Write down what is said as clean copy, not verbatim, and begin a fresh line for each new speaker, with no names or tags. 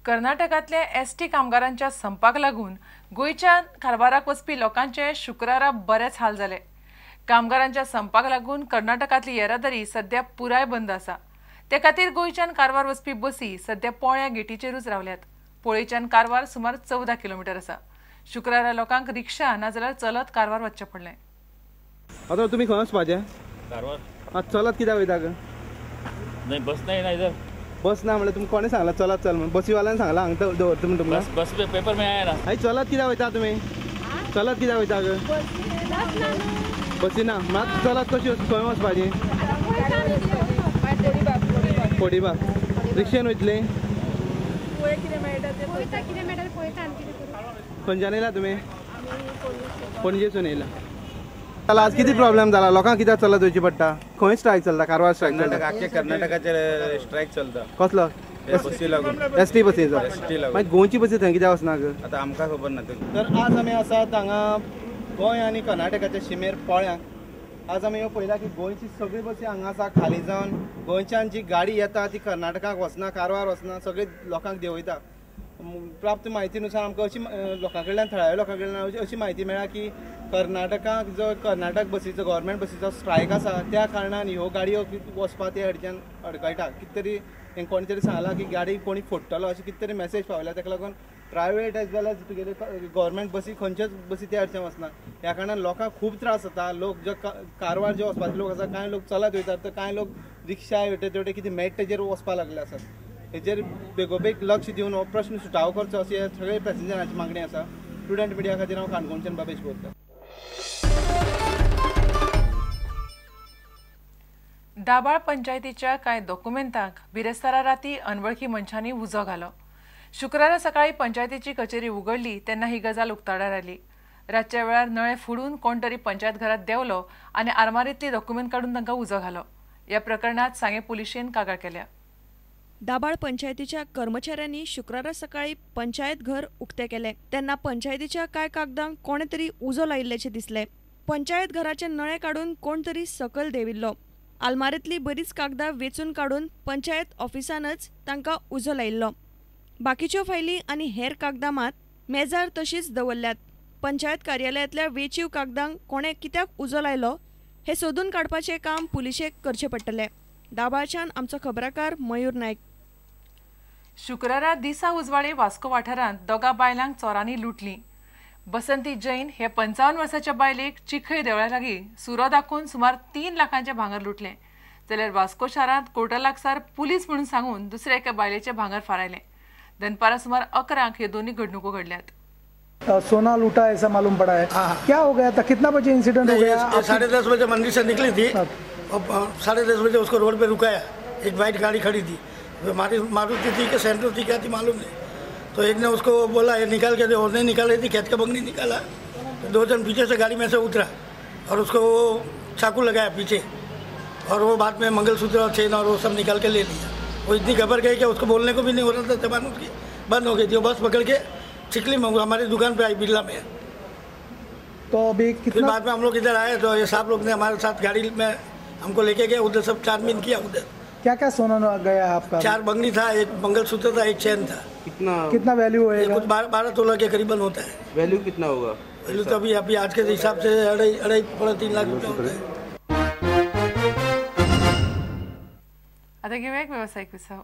कर्नाटकांतल्या एसटी कामगारांच्या संपाक लागून गोंयच्या कारवाराक वचपी लोकांचे शुक्रारा बरेच हाल जाले. कामगारांच्या संपाक लागून कर्नाटकांतली येरादारी सध्या पुराय बंद आसा. ते खातीर गोंयच्यान कारवार वचपी बसी सध्या पोळ्या गेटीचेरूच रावल्यात. पोळेच्यान कारवार सुमार 14 किलोमिटर आसा. शुक्रारा लोकांक रिक्षा नाजाल्यार चलत कारवार वचचें पडलें.
आतां तुमी खंय वचपाचें?
कारवार.
आतां चलत कित्याक वयता ग?
नाही, बस नाही ना इधर.
बस ना म्हणल्यार तुमकां कोणें सांगलां चलत चल म्हणून? बसीवाल्यान सांगलां हांगा दवरता म्हण तुमकां?
बस पेपर में आया ना.
आई चलत कित्याक वयता तुमी? चलत कित्याक वयता ग? बसी ना. मात चलत कशी खंय वचपाची? कोडीबाग. रिक्षेन वयतली? खंयच्यान येयला तुमी? पणजेसून येयला. आज किती प्रॉब्लेम जाला? लोकांक कित्याक चलत वयची पडटा? खंय स्ट्रायक चलता? कारवार स्ट्रायक चलता.
आख्या कर्नाटकाचेर स्ट्रायक चलता.
कसलो?
बसी लागून.
एस टी बसीचो. मागीर गोंयची बसी थंय कित्याक वचना ग?
आतां आमकां खबर ना.
तर आज आमी आसात हांगा गोंय आनी कर्नाटकाच्या शिमेर पोळ्यांक. आज आमी पळयला की गोंयची सगळी बसी हांगा आसा खाली जावन गोंयच्यान जी गाडी येता ती कर्नाटकाक वचना, कारवार वचना, सगळे लोकांक देंवयता. प्राप्त म्हायतीनुसार आमकां अशी लोकां कडल्यान, थळाव्या लोकां कडल्यान अशी म्हायती मेळ्ळा की कर्नाटकाक जो कर्नाटक बसीचो, गव्हर्मेंट बसीचो स्ट्रायक आसा त्या कारणान ह्यो गाडयो वचपा ते हडच्यान अडकळटा. कितें तरी कोणी तरी सांगलां की गाडी कोणी फोडटलो अशी कितें तरी मॅसेज पावल्या. ताका लागून प्रायवेट एज वेल एज तुगेले गव्हर्मेंट बसी खंयच्याच बसी त्या हडच्यान वचना. ह्या कारणान लोकांक खूब त्रास जाता. लोक जो कारवार जे वचपाचे लोक आसा, कांय लोक चलत वयतात तर कांय लोक रिक्षा हेवटे तेवटे कितें मेळटा तेजेर वचपाक लागले आसात. हेजेर बेगोबेग लक्ष दिवन हो प्रश्न सुटावो करचो अशी सगळे पॅसेंजरांची मागणी आसा. स्टुडंट मिडिया खातीर हांव काणकोणच्यान बाबेश बोरकर.
दाबाळ पंचायतीच्या कांय दोकुमेंतांक बिरेस्तारा राती अनवळखी मनशांनी उजो घालो. शुक्रारा सकाळी पंचायतीची कचेरी उगडली तेन्ना ही गजाल उक्ताडार आली. रातच्या वेळार नळे फोडून कोण तरी पंचायत घरात देंवलो आनी आरमारींतली दोकुमेंत काडून तांकां उजो घालो. ह्या प्रकरणात सांगें पुलिशेन कागाळ केल्या.
दाबाळ पंचायतीच्या कर्मचाऱ्यांनी शुक्रारा सकाळी पंचायत घर उक्ते केले तेन्ना पंचायतीच्या कांय कागदांक कोणे तरी उजो लायिल्ल्याचें दिसलें. पंचायत घराचे नळे काडून कोण तरी सकयल देंविल्लो. आलमारींतली बरीच कागदां वेंचून काडून पंचायत ऑफिसानच तांकां उजो लायिल्लो. बाकीच्यो फायली आनी हेर कागदां मात मेजार तशीच दवरल्यात. पंचायत कार्यालयांतल्या वेचीव कागदांक कोणे कित्याक उजो लायलो हें सोदून काडपाचें काम पुलिशेक करचें पडटलें. दाबाळच्यान आमचो खबराकार मयूर नायक.
शुक्रारा दिसा उजवाडे वास्को वाठारांत दोगा बायलांक चोरांनी लुटली. बसंती जैन हे 55 वर्साच्या बायलेक चिखय देवळा लागीं सुरो दाखोवन सुमार 3 लाखांचें भांगर लुटलें. जाल्यार वास्को शारांत कोर्टा लागसार पुलीस म्हणून सांगून दुसऱ्या एका बायलेचें भांगर फारायलें. दनपारा सुमार 11 हे दोन्ही घडणुको घडल्यात.
सोना लूटा ऐसा मालूम पड़ा है. क्या हो गया था? कितना बजे इंसिडेंट हो गया?
10:30 बजे मंदिर से निकली थी और 10:30 बजे उसको रोड पे रुकाया. एक वाइट गाड़ी खड़ी थी, मारुति थी कि सेंट्रो थी, क्या थी मालूम नहीं. तो एक ने उसको बोला ये निकाल के दे, और नहीं निकाल रही थी, खेत का बंगनी निकाला. तो 2 जन पीछे से गाड़ी में से उतरा और उसको वो चाकू लगाया पीछे, और वो बाद में मंगलसूत्र और चेन और वो सब निकाल के ले लिया. वो इतनी घबर गई कि उसको बोलने को भी नहीं हो रहा था, जबान उसकी बंद हो गई थी. वो बस पकड़ के चिकली में हमारी दुकान पर आई बिरला में.
तो अभी कितना
बाद में हम लोग इधर आए तो ये साहब लोग ने हमारे साथ गाड़ी में हमको लेके गए उधर, सब छानबीन किया उधर.
क्या क्या सोना गया आपका?
4 बंगनी था, 1 मंगलसूत्र था, 1 चैन था.
कितना वैल्यू है?
कुछ 12 तोला के करीबन होता है.
वैल्यू कितना होगा?
वैल्यू तो अभी अभी आज के हिसाब से 2.5 2.75 लाख रुपये होता है.
आता घेऊया एक व्यावसायिक विसाव.